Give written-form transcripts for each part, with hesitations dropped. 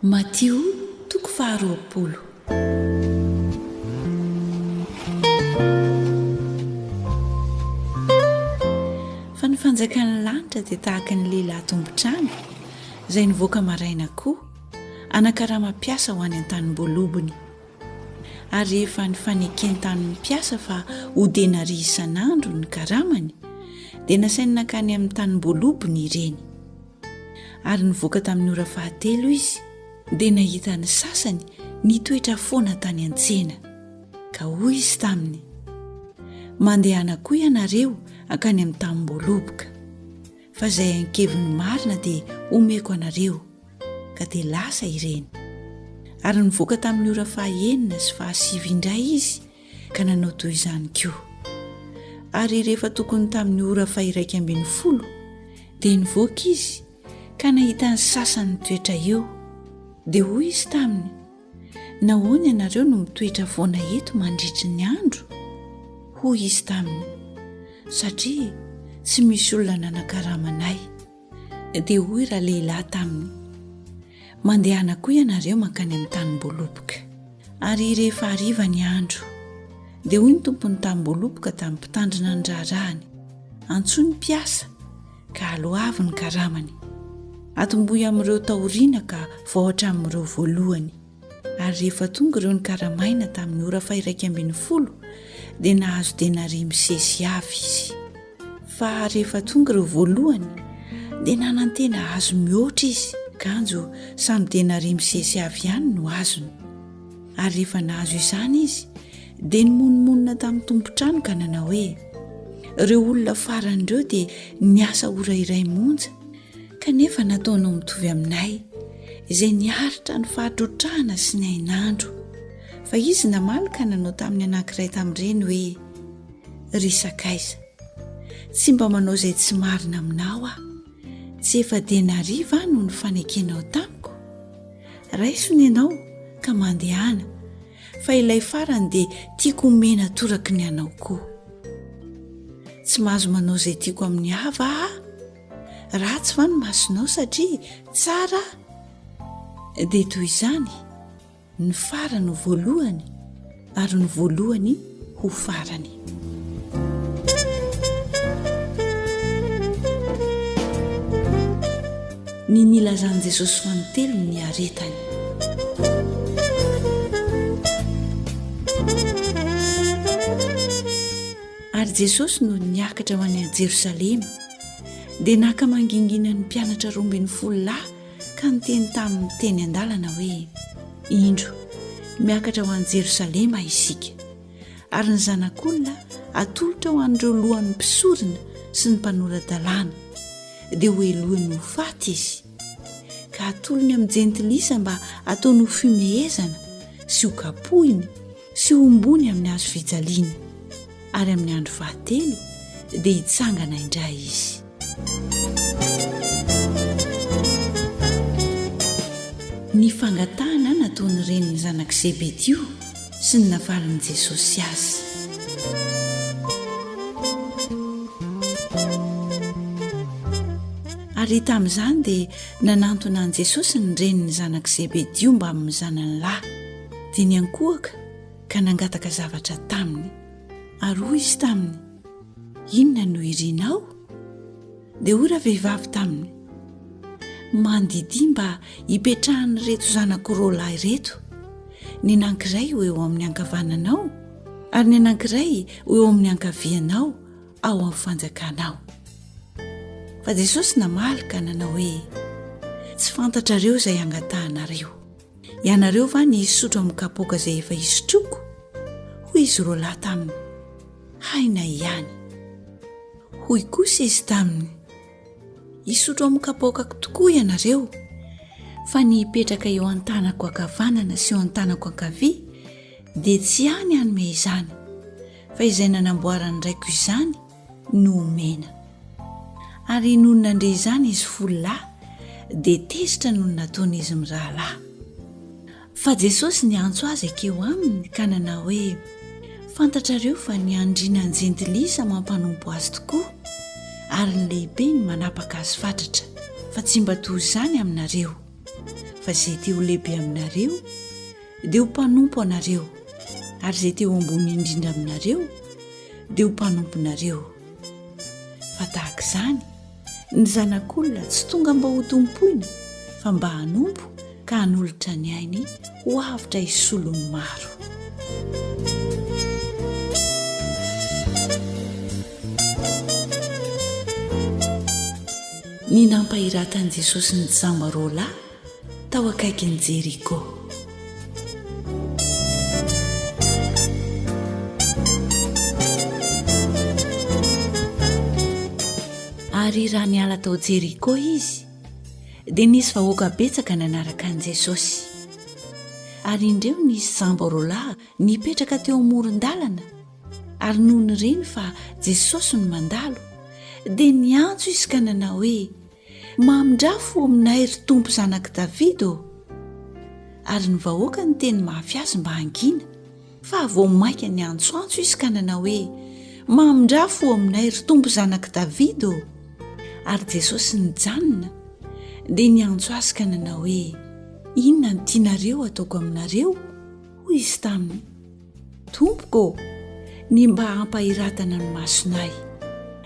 Matio toko faharoapolo. Fa ny fanjakan'ny lanitra dia tahaka ny lehilahy tompon-trano izay nivoaka maraina koa hanakarama mpiasa ho any an-tanimboalobony. Ary rehefa nifanekeny tamin'ny mpiasa fa ho denaria isan'andro ny karamany, dia nasainy nankany amin'ny tanimboalobony ireny. Ary nivoaka tamin'ny ora fahatelo izy, dia nahita ny sasany nitoetra foana tany an-tsena. Ka hoy izy taminy, Mandehana koa ianareo hankany amin'ny tanimboaloboka, fa izay an-keviny marina dia homeko anareo. Ka dia lasa ireny. Ary nivoaka tamin'ny ora fahaenina sy fahasivy indray izy ka nanao toy izany koa. Ary rehefa tokony tamin'ny ora faha-11 dia nivoaka izy ka nahita ny sasany nitoetra eo. Dia hoy izy taminy, Nahoana ianareo no mitoetra foana eto mandritry ny andro? Hoy izy taminy, Satria tsy misy olona nanakarama anay. Dia hoy ralehilahy taminy, Mandehana koa ianareo mankany amin'ny tanimboaloboka. Ary rehefa hariva ny andro, dia hoy ny tompon'ny tanimboaloboka tamin'ny mpitandrina ny raharahany, Antsoy ny mpiasa, ka aloavy ny karamany. Atombohy amin'ireo taoriana ka vao hatramin'ireo voalohany. Ary rehefa tonga ireo nokaramaina tamin'ny ora faha-11 dia nahazo denaria misesy avy izy. Fa rehefa tonga ireo voalohany dia nanantena hahazo mihoatra izy, kanjo samy denaria misesy avy ihany no azony. Ary rehefa nahazo izany izy dia nimonomonona tamin'ny tompon-trano ka nanao hoe, Ireo olona farany ireo dia niasa ora iray monja, kanefa nataonao mitovy aminay izay niaritra ny fahatrotrahana sy ny hainandro. Fa izy namaly ka nanao tamin'ny anankiray tamin'ireny hoe, Ry sakaiza, tsy mba manao izay tsy marina aminao aho. Tsy efa denaria va no nifanekenao tamiko? Raiso ny anao ka mandehana, fa ilay farany dia tiako homena toraky ny anao koa. Tsy mahazo manao izay tiako amin'ny hafa aho? Ratsy va ny masonao satria tsara aho? Dia toy izany, ny farany ho voalohany ary ny voalohany ho farany. Ny nilazan'i Jesosy fanintelony ny aretany. Ary Jesosy nony niakatra ho any Jerosalema, dia naka mangingina ny mpianatra 12 lahy ka niteny taminy teny an-dalana hoe, Indro, miakatra ho any Jerosalema isika, ary ny Zanak'olona atolotra ho an'ireo lohan'ny mpisorona sy ny mpanora-dalàna, dia hohelohiny ho faty izy, ka hatolony amin'ny jentilisa mba hataony ho fimehezana sy ho kapohiny sy hombony amin'ny hazo fijaliana, ary amin'ny andro fahatelo dia hitsangana indray izy. Ny fangatahana nataon'ny renin'ny zanak'i Zebedio sy ny navalin'i Jesosy azy. Ary tamin'izany dia nanantona an'i Jesosy ny renin'ny zanak'i Zebedio mbamin'ny zanany lahy. Dia niankohoka ka nangataka zavatra taminy. Ary hoy izy taminy, Inona no irinao? Dia hoy ravehivavy taminy, Mandidia mba hipetrahan'ireto zanako roalahy ireto, ny anankiray ho eo amin'ny ankavananao ary ny anankiray ho eo amin'ny ankavianao ao amin'ny fanjakanao. Fa Jesosy namaly ka nanao hoe, Tsy fantatrareo izay angatahanareo. Ianareo va ny hisotro amin'ny kapoaka izay efa hisotroako? Hoy izy roalahy taminy, Hainay ihany. Hoy kosa izy taminy, Hisotro amin'ny kapoakako tokoa ianareo, fa ny hipetraka eo an-tanako ankavanana sy eo an-tanako ankavia dia tsy ahy ny hanome izany, fa izay nanamboaran'ny Raiko izany no omena. Ary nony nandre izany izy folo lahy, dia tezitra noho ny nataon'izy mirahalahy. Fa Jesosy niantso azy hankeo aminy ka nanao hoe, Fantatrareo fa ny andriana ny jentilisa mampanompo azy tokoa, ary ny lehibeny manapaka azy fatratra, fa tsy mba toy izany aminareo. Fa izay te ho lehibe aminareo dia ho mpanompo anareo, ary izay te ho ambony indrindra aminareo dia ho mpanomponareo. Fa tahaka izany, ny Zanak'olona tsy tonga mba hotompoina fa mba hanompo ka hanolotra ny ainy ho avotra hisolo ny maro. Ny nampahiratan'i Jesosy ny jamba roalahy tao akaikin'i Jeriko. Ary raha niala tao Jeriko izy, dia nisy vahoaka betsaka nanaraka an'i Jesosy. Ary indreo nisy jamba roalahy nipetraka teo amoron-dalana, ary nony reny fa Jesosy no mandalo, dia niantso izy ka nanao hoe, Mamindrà fo aminay, ry Tompo Zanak'i Davida ô! Ary ny vahoaka niteny mafy azy mba hangina, fa vao mainka niantsoantso izy ka nanao hoe, Mamindrà fo aminay, ry Tompo Zanak'i Davida ô! Ary Jesosy nijanona, dia niantso azy ka nanao hoe, Inona no tianareo hataoko aminareo? Hoy izy taminy, Tompoko ô, ny mba hampahiratana ny masonay.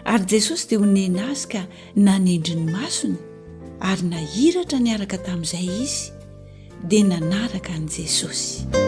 Ary Jesosy dia onena azy ka nanendry ny masony, ary nahiratra niaraka tamin'izay izy, dia nanaraka an'i Jesosy.